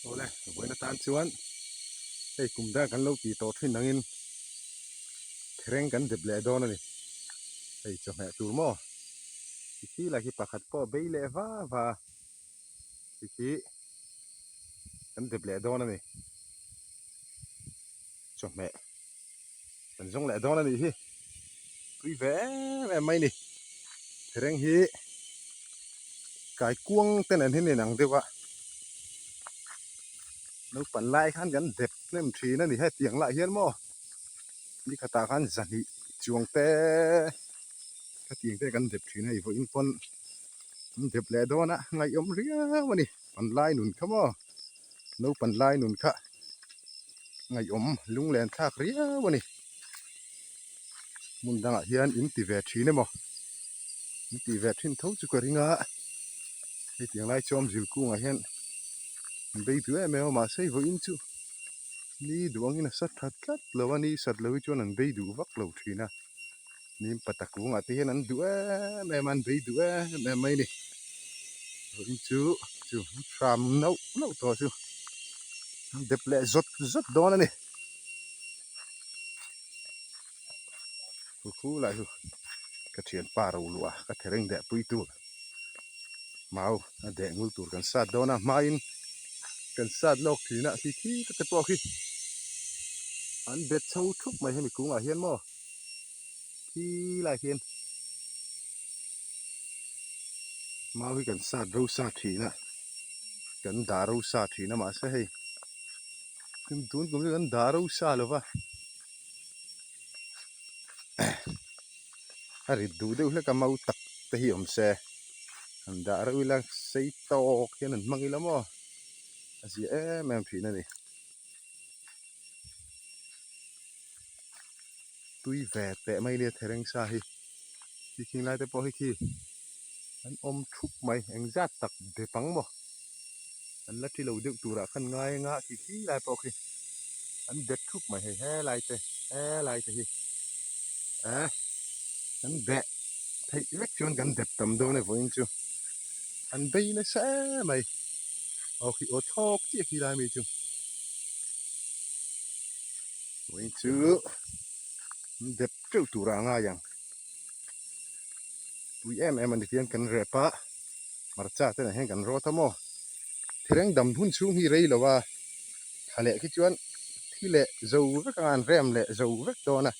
Awle vawiin atan chuan hei kum dang kan lo tih tawh thin angin thereng kan dep leh dawn a ni. Hei chawhmeh tur maw ti khi lah khi pakhat pawh bei leh va va a ti khi kan dep leh dawn a ni. Chawhmeh kan zawng leh dawn a nih hi tui ve em em mai a ni thereng hi kaikuang te nen hian a inang deuh a naupang lai khan kan dep hnem thin a ni hetiang lah hian maw ni khatah khan zahnih chuang te khatiang te kan dep thin a hei vawiin pawn an dep leh dawn a ngaihawm riau a ni panlai nun kha maw naupang lai nun kha. Ngaihawm lunglen thlak riau a ni. Hmun dangah hian in ti ve thin emaw? In ti ve thin tho chu ka ring a. Hei tiang lai chuan zil kungah hian an bei duh em em a mahse hei vawiin chu ni duh angin a sa tha tlat lo a ni sat lo hi chuan an bei duh vak lo thin a. Nim pata kungah te hian an duh em em a an bei duh em em mai a ni. Vawiin chu chu hram nauh nauh tawh chu an dep leh zawt zawt dawn a ni. Khu khu lai chu ka thianpa ro luah ka thereng deh pui tur mau a deh ngul tur kan sat dawn a hmain kan sat lawk thin a khi khi te pawh khi an bet chho thup mai hemi kungah hian maw. Khi lai khian mau hi kan sat ro sa thin a kan dah ro sa thin a mahse hei tun kum chu kan dah ro sa lo va a rit duh deuh hlek a mau tak te hi awm se han dah reuh ila sei tawk hian an hmang ila maw a zia em em thin a ni. Tui ve teh mai nia thereng sa hi khi khing lai te pawh hi khi an awm thup mai engzat tak dep ang maw an la thi lo deuh turah khan ngai anga khi khi lai pawh khi an bet thup mai hei helai te helai te hi eh an beh theih vek chuan kan dep tam dawn e vawiin chu an bei nasa em mai aw khi aw thlawk chiah khi lai mi chu. Vawiin chu an dep teuh turah a ngai ang tui em em a ni tiang kan rep a hmarcha te nen hian kan rawt a maw thireng dam hun chhung hi rei lo a thla leh khi chuan thi leh zo vek anga an rem leh zo vek dawn a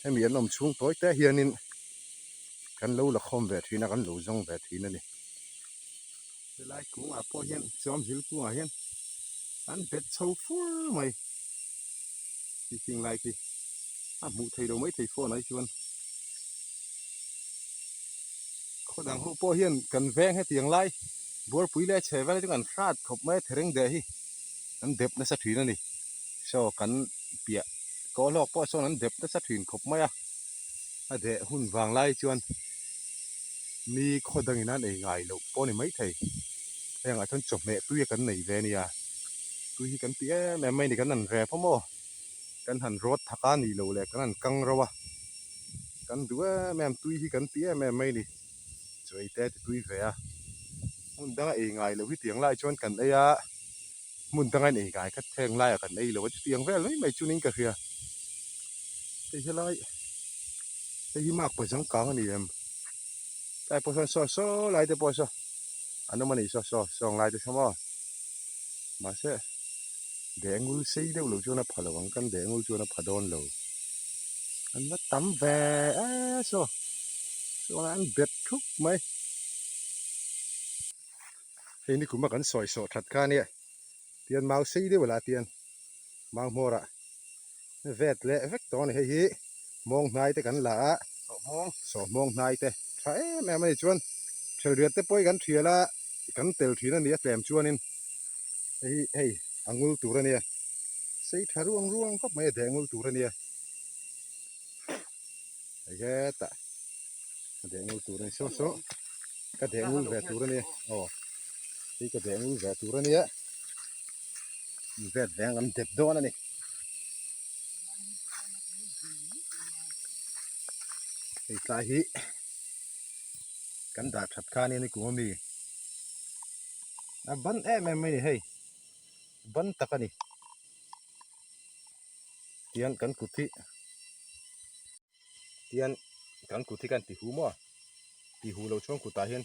hemi an awm chhung tawi te hianin kan lo la khawm ve thin a kan lo zawng ve thin a ni. Helai kungah pawh hian Chawmzil kungah hian an bet chho fur mai khi khing lai khi a hmuh theih loh maithei phone ah hi chuan khaw dang ho pawh hian kan veng hetiang lai buarpui leh chhe vel hi chu kan hrat khawp mai a thereng deh hi an dep nasa thin a ni saw kan piah kaw hlawk pawh sawn an dep nasa thin khawp mai a a deh hun vang lai chuan. Mi khaw dangin an ei ngai loh pawh a ni maithei. Hengah chuan chawhmeh tui a kan nei ve ania. Tui hi kan ti em em mai a ni kan han rep a maw? Kan han rawt thak a nih loh leh kan han kang rauh a. Kan duh em em tui hi kan ti em em mai a ni. Chaw ei te a ti tui ve a. Hmun danga ei ngai loh hi tiang lai chuan kan ei a. Hmun danga in ei ngai kha heng laiah kan ei lo a chutiang vel mai mai chuan in ka hria. Hei helai hei hi mak pawisa ang kang a ni em tlai pawh sawn saw saw lai te pawh saw an awm a nih saw saw sawng lai te saw maw mahse dengul sei deuh lo chuan a pha lo ang kan dengul chuan a pha dawn lo an la tam ve e saw saw an bet thup mai. Hei ni kuma kan sawi sawh that kha ania tian mau sei deuh lah tian mau hmawrah vet leh vek tawh a ni hei hi mawng hnai te kan la a sawh mawng hnai te tha em em a ni chuan thelriat te pawh hi kan thial a kan tel thin a ni a tlem chuanin hei hi hei a ngul tur a nia sei tha ruang ruang khawp mai a deh ngul tur a nia hei hetah. Ka deh ngul tur a ni saw saw ka deh ngul ve tur a ni aw hei ka deh ngul ve tur a nia vet veng an dep dawn a ni hei tlai hi kan dah that kha ania ni kum ami a ban em em mai ni hei. Ban tak a ni. Tian kan kut hi tian kan kut hi kan ti hu maw a? Ti hu lo chuan kutah hian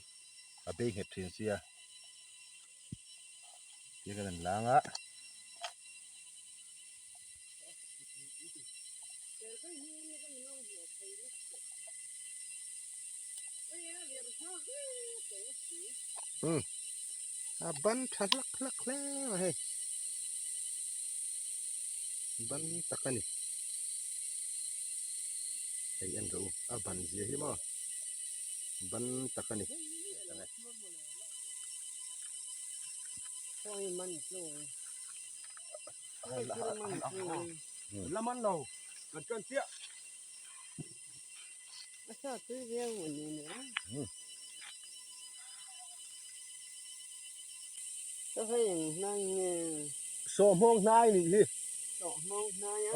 a bei nghet thin sia. Tian kan han lang a. Umm a ban tha hlak hlak hle mai hei ban tak a ni hei en rawh u a ban zia hi maw ban tak a ni. La man lo kan tan chiah. Sawhmawng hnai nih hi.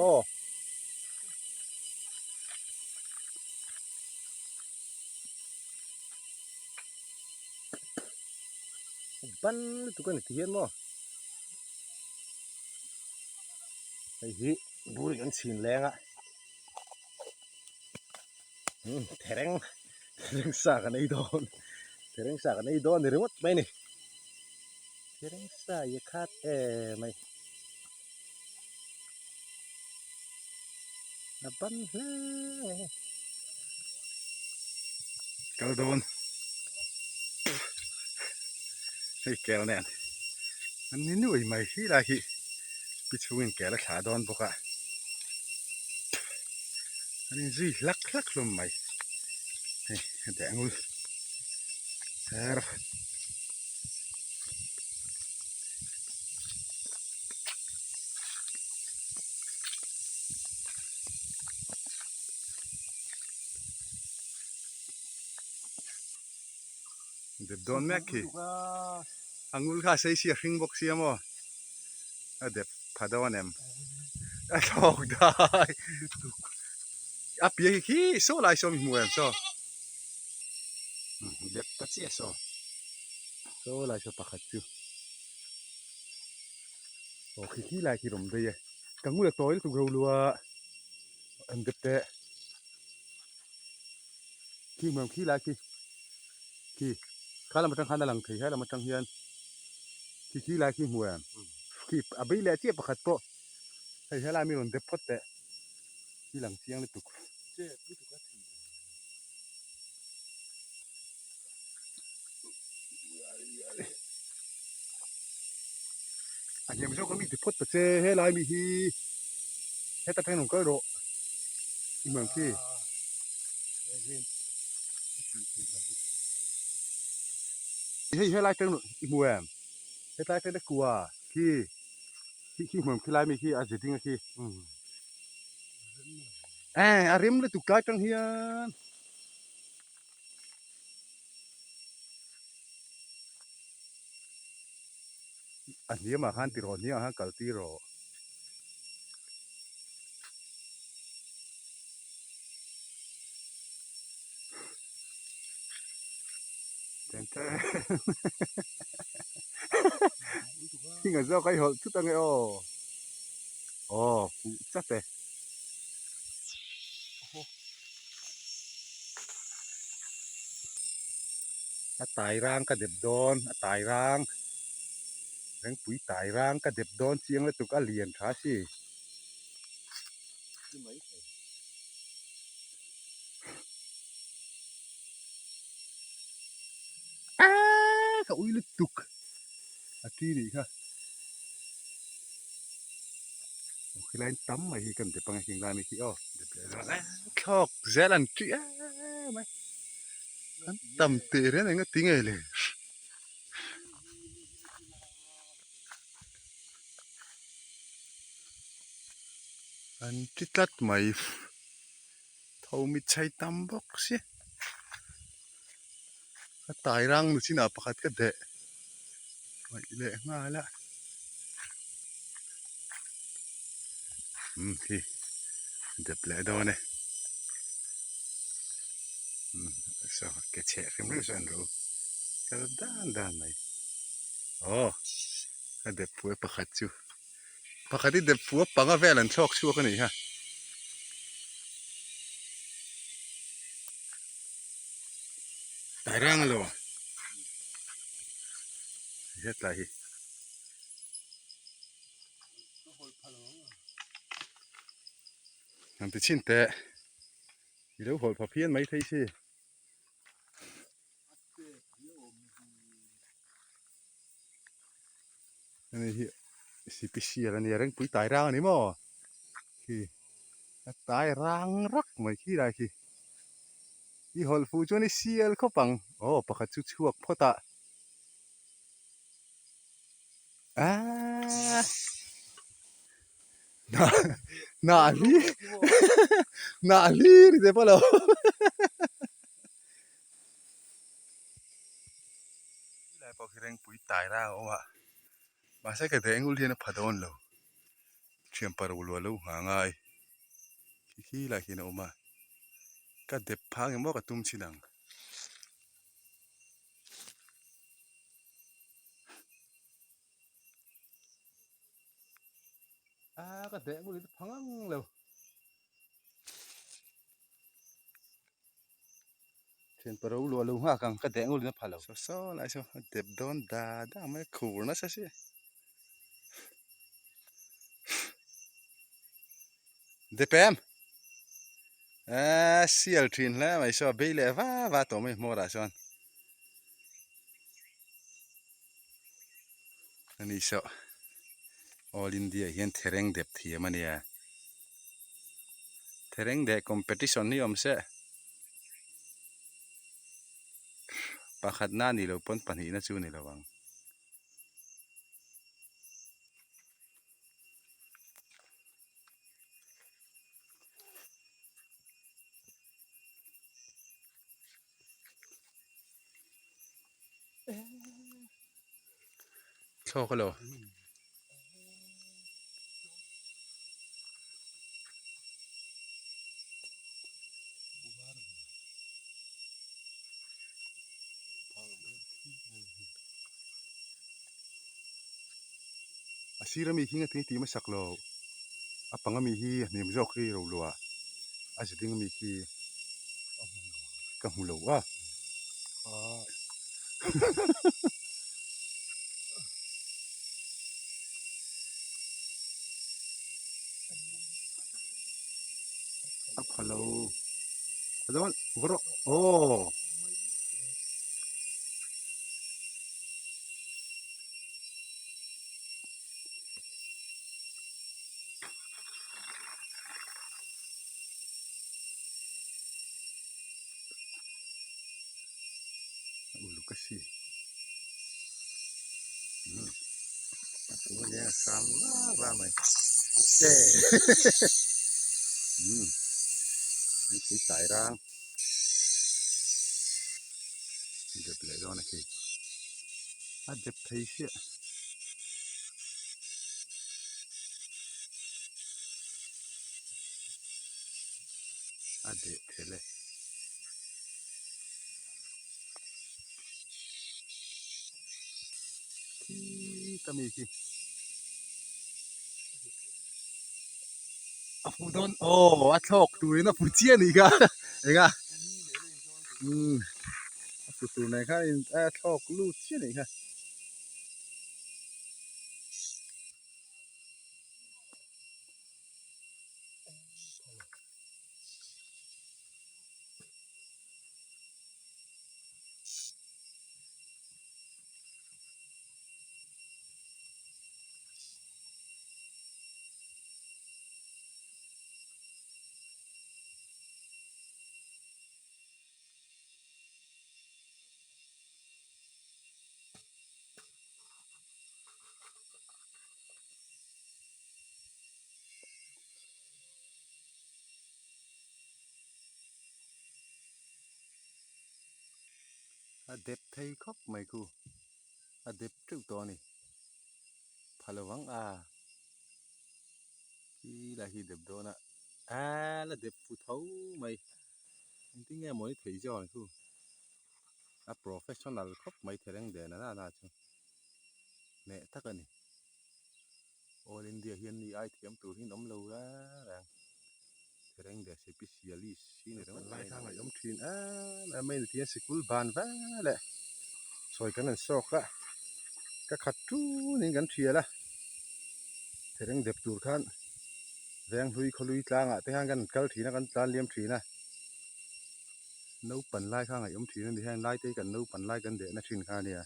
Aw. Ban lutuk a ni ti hian maw. Hei hi bur kan chhin leng a. Umm thereng thereng sa kan ei dawn thereng sa kan ei dawn ni ringawt mai a ni thereng sa hi a khat em mai a ban hle mai hei kal dawn hei kel nen an ni nuai mai hi lai hi pi chhungin kel a thlah dawn bawk a. An inzui hlak hlak hlawm mai. Hei a deh ngul her. Dep dawn mek khi. A ngul kha a sei si a hring bawk sia maw. A dep pha dawn em? A thlawk dai. A piah hi khi saw lai saw mi hmu em saw. Dep ta chiah saw. Saw lai saw pakhat chu. Aw khi khi lai khi rawm daih e. Ka ngul a tawi lutuk ro lua. An dep teh. Khi hmu em khi lai khi. Khi kha lam atang khan a lang thei he lam atang hian khi khi lai khi hmu em khi a bei leh chiah pakhat pawh hei helai mi rawn dep phawt teh khi lang chiang lutuk. A hniam zawk a mi ti phawt ta che helai mi hi heta tang rawn kal rawh i hmu ang khi. Hei helai tang i hmu em hetlai tang te kua khi khi khi hmu em khilai mi khi a ze ding a khi eh a rem lutuk tlai tang hian. A hniamah khan ti rawh hniamah khan kal tir rawh. Ten ten Hing a zawk a i hawlh thut ange aw. Aw fuh chat e. A tai rang ka dep dawn a tai rang rengpui tai rang ka dep dawn chiang lutuk a lian tha si. Aaa ka ui lutuk a ti nih kha. Aw khilai tam mai hi kan dep ang e khing lai mi khi aw dep leh zawk e thlawk zel an ṭih em mai an tam teh reng eng a ti ngei le. An ṭi tlat mai tho mit chhai tam bawk sia a tai rang nu chinah pakhat ka deh ngaih leh nghal a umm khi dep leh dawn e umm saw ke chheh hrim hrim sawn ru kal dan dan mai aw. A dep pua pakhat chu pakhat hi dep pua panga vel an thlawk chhuak a nih kha. Tai rang alo hetlai hi. Han ti chhin teh i lo hawlh pha phian maithei si. Ani hi sipisial a nia rengpui tai rang a ni maw khi a tai rang rak mai khi lai khi i hawlh fuh chuan i sial khawp ang aw pakhat chu chhuak phawt a aaa hnah hlir hnah hlir te pawh lo. Helai pawh khi rengpui tai rang a awm a mahse ka deh engul hian a pha dawn lo thian pa ro luah lo nghah ngai khi khi lai hian a awm a ka dep phang emaw ka tum chin ang. A ka deh engul hi pha ngang lo. Thian pa ro luah lo nghak ang ka deh ngul in a pha lo. Saw saw lai saw a dep dawn da da mai a khur nasa si. Dep em? Eee sial thin hle mai saw a bei leh va va tawh mai hmawr ah chuan. Ani saw All India hian thereng dep thiam a nia. Thereng deh competition hi awm se pakhatna a nih loh pawn pahnihna chu a ni lo ang. Thlawk alo. A sir ami khi nga thing tih hmasak lo a pang ami hi a hnim zawk hi ro luah a zi ding ami khi ka hmu lo a. A pha lo a dawn va rawh aw. Uluk a si umm a hram va va mai che umm mipui tai rang dep leh dawn a khi a dep thei chiah. A deh thel e. Khi ta mi khi. A fu dawn aw a thlawk turin a fu chiah a nih kha eng a umm a fu tur nen khan a thlawk lut chiah a nih kha. A dep thei khawp mai khu a dep teuh tawh a ni pha lo ang a khi lai hi dep dawn a aaa la dep fu tho mai engtin nge maw ni thei zawk ang khu a professional khawp mai thereng den a na na chu hneh tak a ni. India hian ni ai thiam tur hi an awm lo reng reng. Thereng deh sipisialis hi ni ringawt mai a ni. Ngaihawm thin em em mai a ni tihian sikul ban veleh sawi kan han sawk a, ka khat tunin kan thial a, thereng dep tur khan Venghlui khawlui tlangah te khan kan kal thin a, kan tlan liam thin a, naupan lai kha ngaihawm thin a ni hian lai te hi kan naupan lai kan dehna thin kha a nia.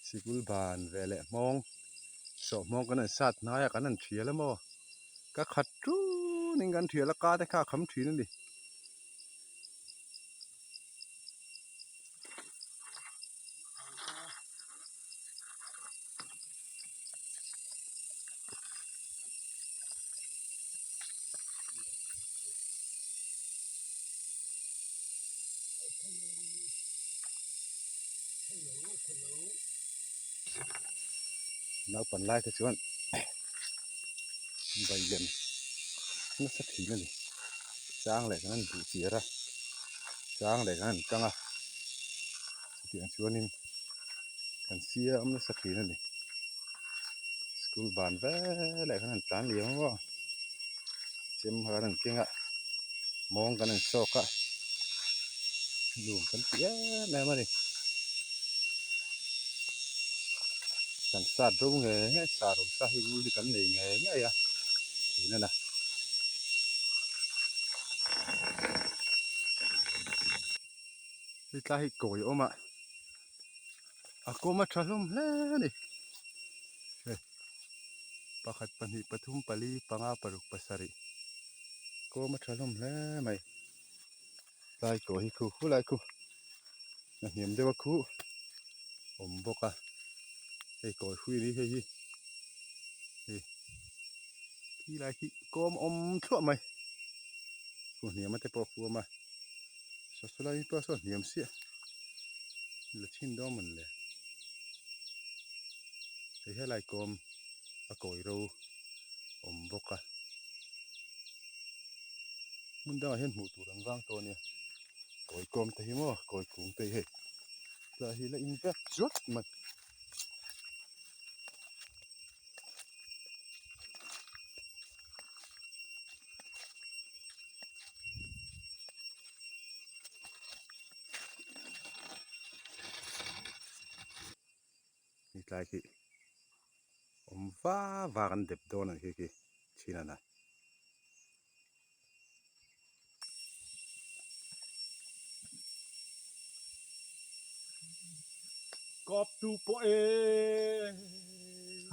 Sikul ban veleh hmawng sawhhmawng kan han sat hnai a kan han thial a maw ka khat tunin kan thial a ka te kha a kham thin a ni. Naupan lai te chuan bai lem nasa thin a ni chang leh kan han buh chiar a chang leh kan han kang a chutiang chuanin kan siam nasa thin a ni school ban veleh kan han tlan liam a maw chem kha kan han keng a mawng kan han sawk a nuam kan ti em em a ni kan sat ro ngei ngei sa ro sa hi rul hi kan nei ngei ngei a thin a na. Hetlai hi kawi a awm a a kawm a tha hlawm hle a ni hei pakhat pahnih pathum pali panga paruk pasarih kawm a tha hlawm hle mai tlai kawi hi khu khulai khu a hniam deuh a khuh awm bawk a hei kawi hrui ni hei hi hei khi lai khi kawm awm thluah mai khu hniam a te pawh a khu awm a. Saw saw lai pawh saw hniam siah la chhin dawn mawn le hei helai kawm a kawi ro awm bawk a hmun dangah hian hmuh tur an vang tawh a nia kawi kawm te hi maw kawi kung te hi hei tlai hi la in vek chuat mai. Ni tlai khi awm va va kan dep dawn a ni khi khi chhin a na. Kawp tu pawh e.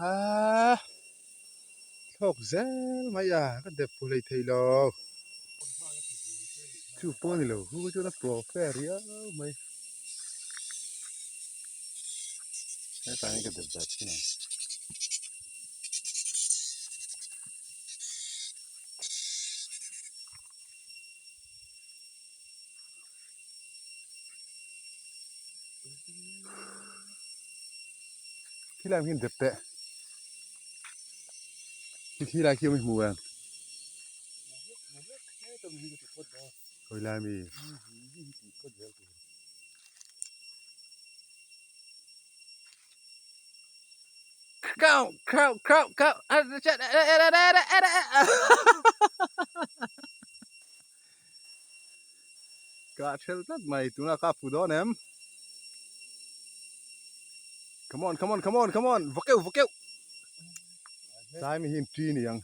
Haa thlawk zel mai a ka dep fu hlei thei lo. Chu pawh a ni lo hu chuan a profe riau mai. Hetah hian ka dep ve thin ang. Khi lai hian dep teh khi khi lai khi awm hi hmu em khawi lai mi Crow crow crow crow Ka thel tlat mai tunah ka fu dawn em Come on come on come on come on va keuh va keuh Tlai mi hi in ṭi ni ang.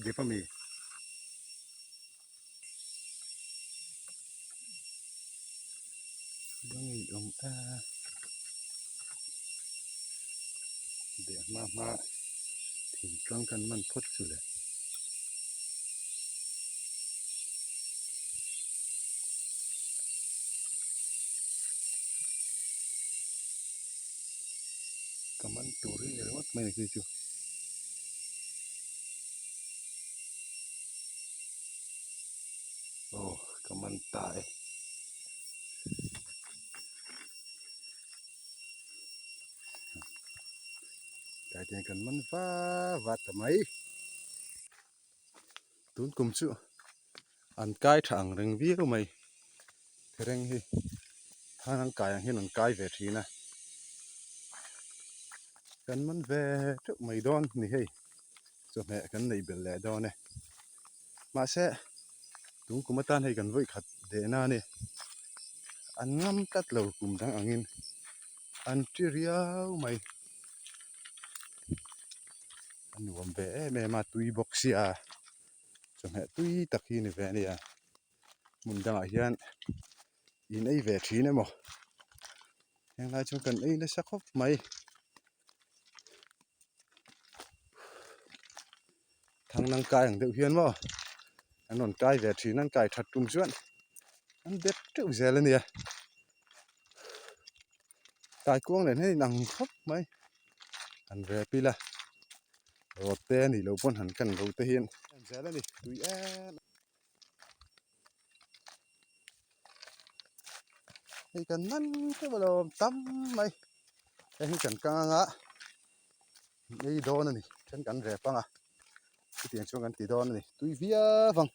Dep ami. Dang i awm a. Deh hma hma thingtlang kan man phawt chu le. Ka man tur hi ni ringawt mai ni khi chu. Aw ka man ta e. Tlai te hian kan man va va ta mai. Tun kum chu an kai tha ang reng viau mai. Thereng hi than an kai ang hian an kai ve thin a. Kan man ve teuh mai dawn ni hei. Chawhmeh kan neih belh leh dawn e. Mahse tun kum atan hei kan vawi khat dehna a ni. An ngam tlat lo kum dang angin an ti riau mai. A nuam ve em em a tui bawk sia chawhmeh tui tak hi a ni ve a nia hmun dangah hian in ei ve thin emaw henglai chuan kan ei nasa khawp mai thanglang kai ang deuh hian maw an rawn kai ve thin a an kai that tum chuan an dep teuh zel a nia. Kaikuang nen hian inang khawp mai han rep ila rawt te a nih loh pawn han kan ro te hian en zel a ni tui em hei kan man teuh alawm tam mai heng hi kan kang anga ei dawn a ni then kan rep anga chutiang chuan kan ti dawn a ni tui viau ang.